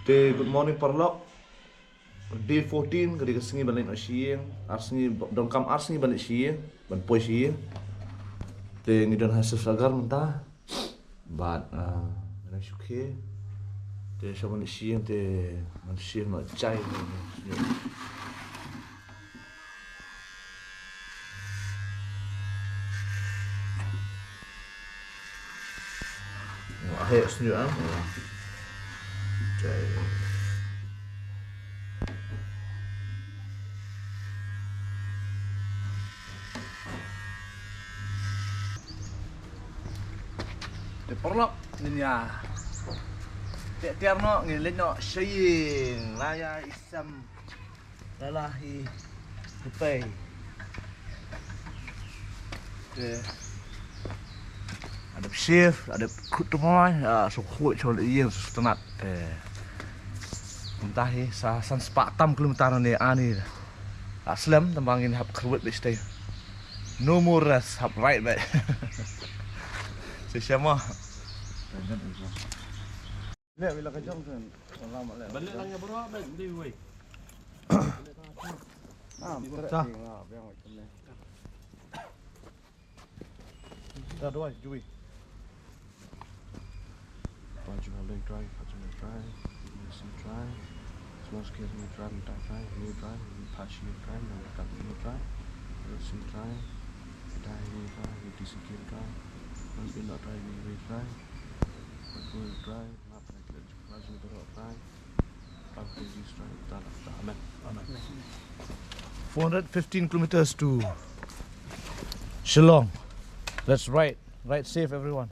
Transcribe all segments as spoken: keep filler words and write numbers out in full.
Te, good morning paralok. Day fourteen, ka dei ka sngi ban leit noh sha ïing. Ar sngi, donkam ar sngi ban leit sha ïing, ban poi sha ïing. Te ngi don ha Sivasagar mynta. Bad, ah, ngi dang shu khie. Te sha ban leit sha ïing te ngan shim noh chai. Wah, heh, senyum, ah. Okay. Te paralok, ngin ïa tiar noh, ngin leit noh sha ïing, la ïa i Sem. Lala hi kutai. Te adep shift, adep kut tmoi, ah, so khuid so le ïing so sngewtynnat. Te mynta hi sa san spah tam kilometer ne ani. Ah, slem tang ba ngin hap kyrwit beit shatei. No more rest, hap ride beit. Shisha mo. Balik lang ya bro, balik di wei. Ah, better thing lah, biang wei kene. Dah dua, jui. Paju Haleng Drive, Paju Haleng Drive, Wilson Drive, Small Scale New Drive, Mutai Drive, New Drive, Pashi Drive, Nangkang New Drive, Wilson Drive, Dai New Drive, D C K Drive, Manpino Drive, New Drive, Manpino Drive, Map Drive, Paju Drive, Amen. Amen. Four hundred fifteen kilometers to Shillong. Let's ride. Ride safe, everyone.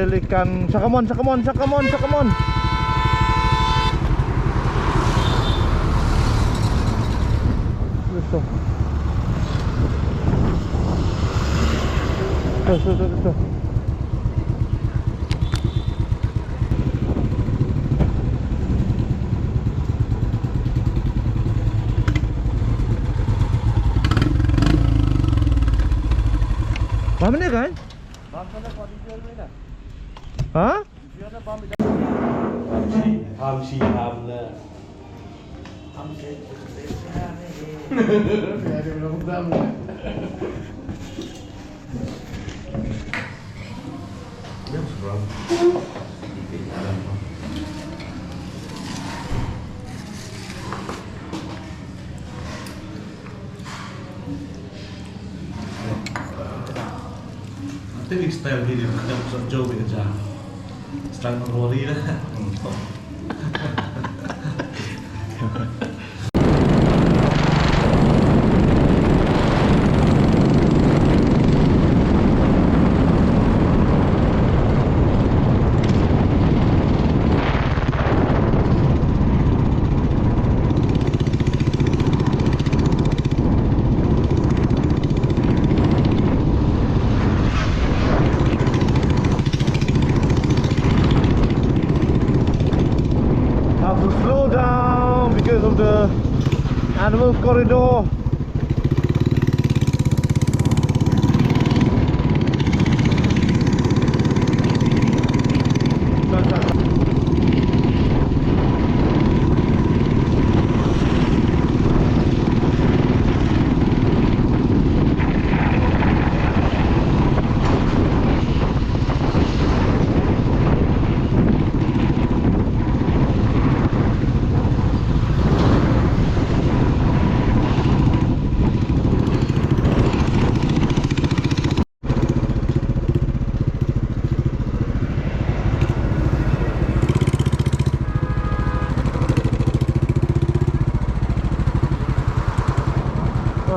Ikan, shakamon, shakamon, shakamon, shakamon. Let's go. Let's go, let's go, let's go. Berapa menit kan? Ha? Nanti di style gini, ada pusat jauh beda jauh. Style Marwari lah. Have to slow down because of the animal corridor.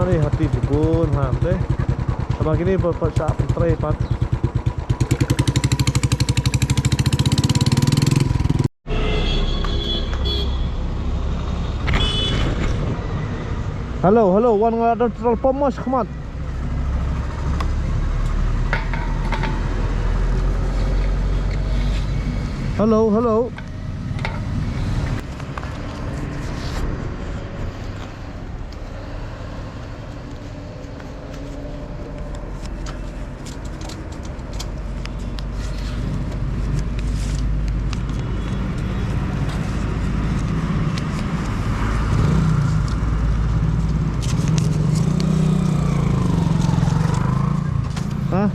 Ani hati jukun ha te. Sabab kini pat pat sa pentre pat. Hello, hello, wan nga don petrol pump mas khmat. Hello, hello. Ha?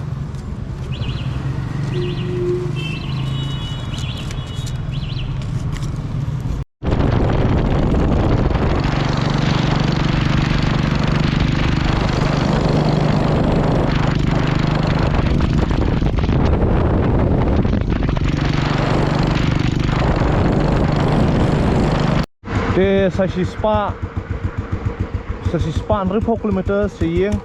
Te sa shispah, sa shispah hynriewphew kilometers sha ïing.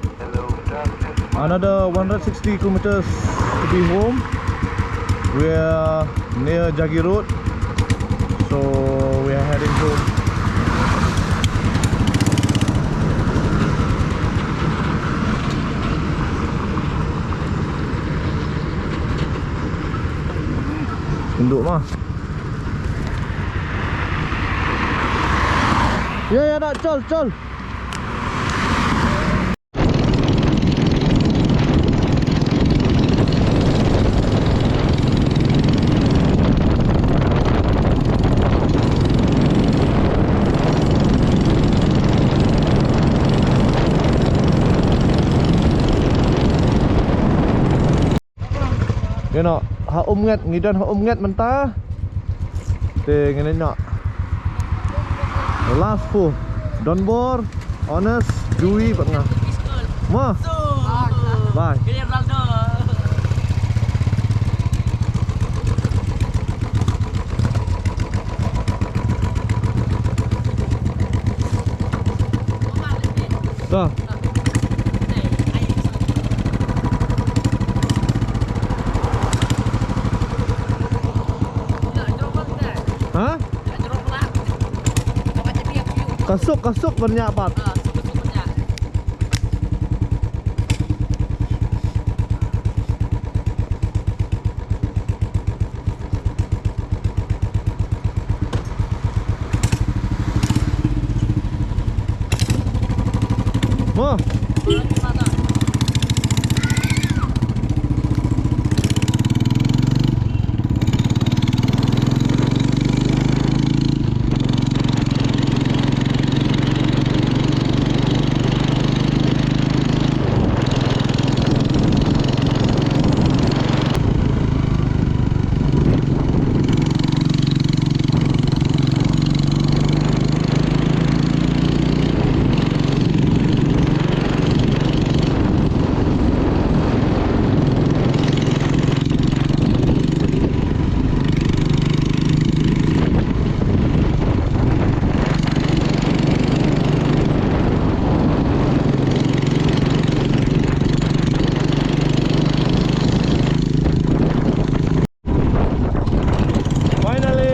Another one hundred sixty kilometers to be home. We are near Jagi Road, so we are heading home. Tunduk mah. Ya, ya, nak, col, col. Ïa noh, ha Umnget, ngi don ha Umnget mynta. Te ngin ïa noh. Last four. Donbor, Honest, Jui bad nga. Mo. Bye. To. Ka suk, ka suk byrngiah pat. Mo. Finally,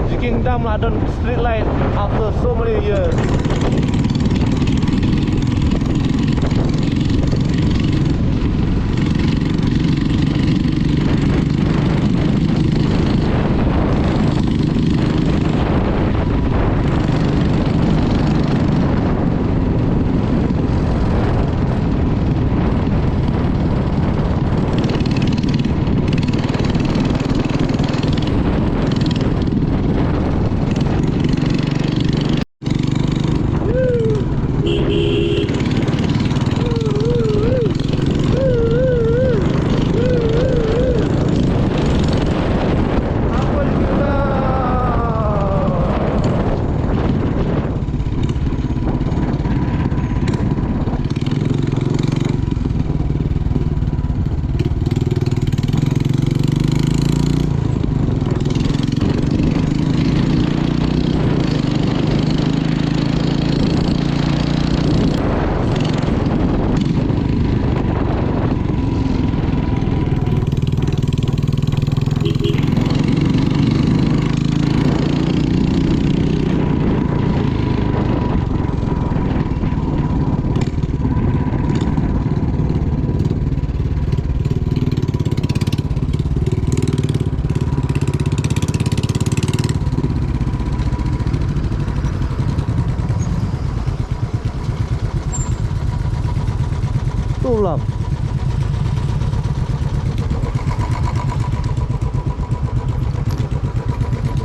Jiking Dam la don street light after so many years. Tulak.